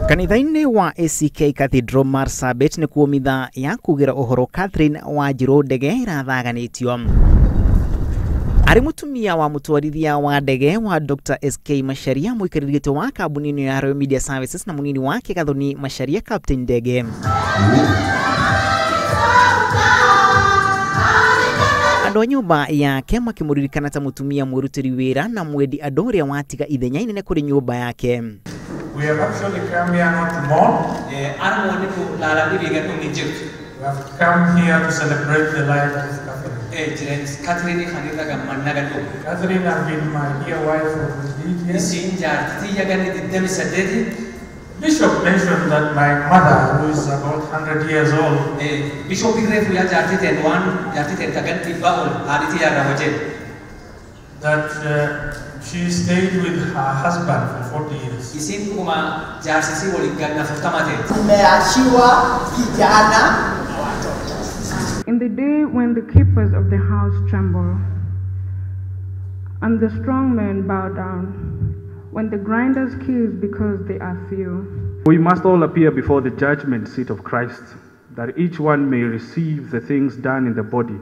Kanitha-inĩ wa ACK Cathedral Marsabit nĩ kuo mitha ya kugĩra ũhoro Catherine Wanjiru Ndege ĩrathaganĩtio. Arĩ mũtumia wa mũtwarithia wa ndege wa Dr. SK Macharia, mũikarĩri gĩtĩ wa kambuni ĩno ya Royal Media Services na mũnini wake Gathoni Macharia Captain Ndege. Andũ a nyũmba yake makĩmũririkana ta mũtumia mwĩrutĩri wĩra na mwendi andũ ũrĩa watiga ithenya inene kũrĩ nyũmba yake. We have actually come here not to mourn. We have come here to celebrate the life of Catherine. Catherine has been my dear wife for 28 years. Bishop mentioned that my mother, who is about 100 years old, that she stayed with her husband for 40 years. In the day when the keepers of the house tremble, and the strong men bow down, when the grinders kiss because they are few. We must all appear before the judgment seat of Christ, that each one may receive the things done in the body,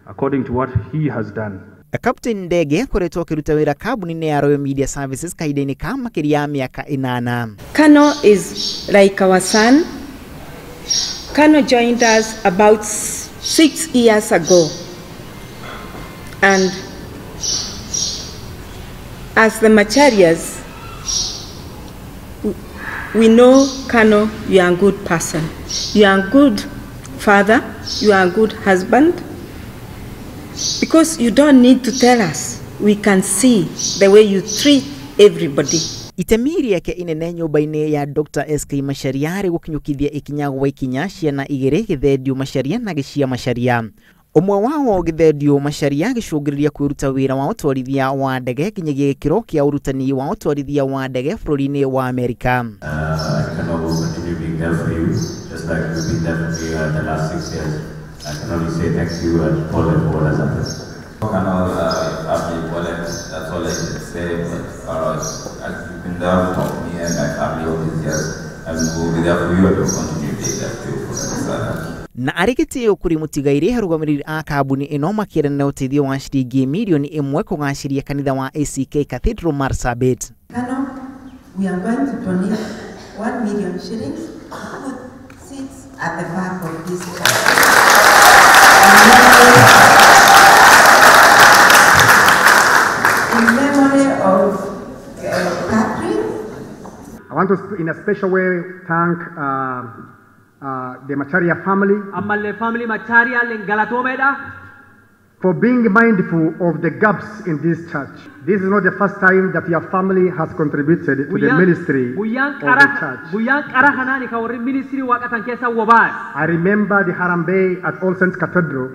according to what he has done. Captain Ndege akoretwo akĩruta wĩra kambuni-inĩ ya Royal Media Services kahinda-inĩ ka makĩria ya mĩaka 8. Kano is like our son. Kano joined us about 6 years ago, and as the Macharias, we know Kano, you are a good person, you are a good father, you are a good husband, because you don't need to tell us. We can see the way you treat everybody. Itemi rĩake inene nyũmba-inĩ ya Dr. SK Macharia harĩ gũkinyũkithia ikinya gwa ikinya ciana igĩrĩ, Gĩthendio Macharia na Gĩcia Macharia. Ũmwe wao Gĩthendio Macharia agĩcũngĩrĩria kwĩruta wĩra wa ũtwarithia wa ndege nginyagia gĩkĩro kĩa ũrutani wa ũtwarithia wa ndege bũrũri-inĩ wa Amerika. I can only say thank you and pole for what has happened. That's all I can say, but you've been there for me and my family all these years, and we'll be there for you and we'll continue being there for you for the Na arĩ gĩtĩo kũrĩ mũtigairĩ arũgamĩrĩri a kambuni ĩno makĩeranĩra ũteithio wa ciringi mirioni 1 kũgacĩria kanitha wa ACK Cathedral Marsabit. Kano, we are going to donate 1 million shillings to put seats at the back of this church. In memory of Catherine. I want to, in a special way, thank the Macharia family for being mindful of the gaps in this church. This is not the first time that your family has contributed to the ministry of the church. I remember the Harambee at All Saints Cathedral,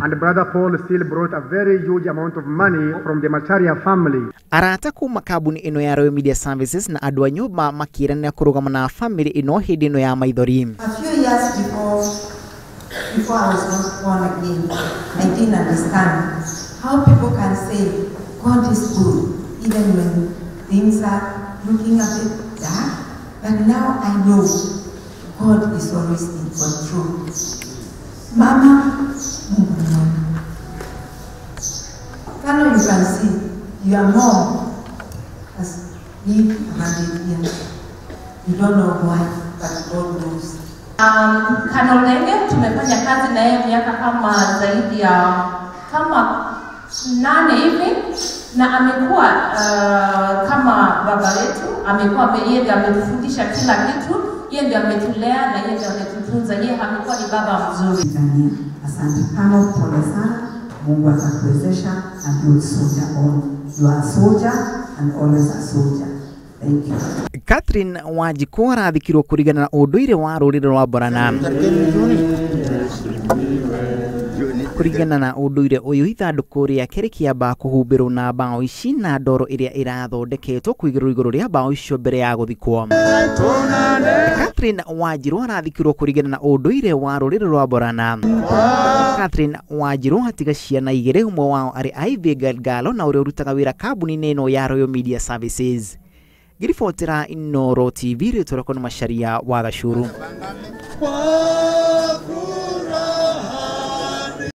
and Brother Paul still brought a very huge amount of money from the Macharia family. Arata kuma kambuni ĩno ya Royal Media Services na andũ a nyũmba makĩĩranĩra kũrũgama na family ĩno hĩndĩ ĩno ya maithori. A few years before I was not born again, I didn't understand how people can say God is good, even when things are looking a bit dark. But now I know God is always in control. Mama, Mungu ni mwema. Kano, you can see your mom has lived 100 years. You don't know why, but God knows. Kano Ndege tumefanya kazi na yeye miaka kama zaidi ya kama 8 hivi, na amekuwa kama baba wetu, amekuwa yeye ndiye ametufundisha kila kitu, yeye ndiye ametulea na yeye ndiye ametutunza, yeye amekuwa ni baba mzuri. Asante Kano, pole sana. Mungu atakuwezesha and you will soldier on. You are a soldier and always a soldier. Thank you. Catherine Wanjiku arathikirwo kũringana na ũndũire wa rũrĩrĩ rwa Borana. Kũringana na ũndũire ũyũ, ithandũkũ rĩake rĩkĩamba kũhumbĩrwo na mbaũ ici na ndoro ĩrĩa ĩrathondeketwo kũigĩrĩrwo igũrũ rĩa mbaũ icio mbere ya gũthikwo. Catherine Wanjiru arathikirwo kũringana na ũndũire wa rũrĩrĩ rwa Borana. Catherine Wanjiru atiga ciana igĩrĩ, ũmwe wao arĩ Ivy Galgalo na ũrĩa ũrutaga wĩra kambuni-inĩ ĩno ya Royal Media Services. Ngiribotera Inooro TV rĩtwa rĩakwa nĩ Macharia wa Gacuru.